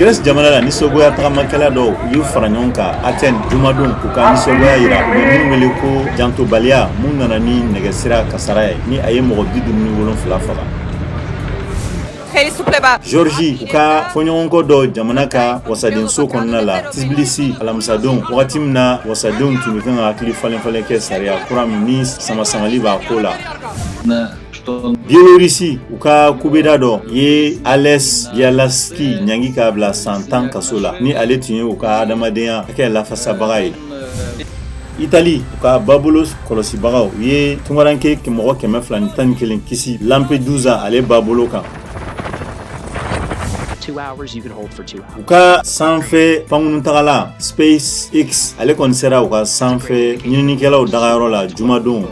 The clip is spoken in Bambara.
Grèce jamana la, nisɔngoya tagamakɛla dɔw y'u fara ɲɔgɔn kan Athènes jumadon k'u ka nisɔngoya yira, u bɛ min wele ko jantobaliya mun nana ni nɛgɛsira kasara ye, ni a ye mɔgɔ 57 faga. Georgie, u ka fɔɲɔgɔnkɔ dɔ jamana ka wasadenso kɔnɔna la Tbilisi alamisadon, wagati min na wasadenw tun bɛ kan ka hakili falen falen kɛ sariya kura min ni samasamali b'a ko la. Biélorussie, u ka kubeda dɔ ye Ales Bialiatski ɲangi k'a bila san 10 kaso la, ni ale tun ye u ka adamadenya hakɛ lafasabaga ye. Itali, u ka babolo kɔlɔsibagaw u ye tunkaranke mɔgɔ 211 kisi Lampedusa ale babolo kan. U ka sanfɛ pankurun-tagala SpaceX, ale kɔni sera u ka sanfɛ ɲininikɛlaw dagayɔrɔ la jumadon.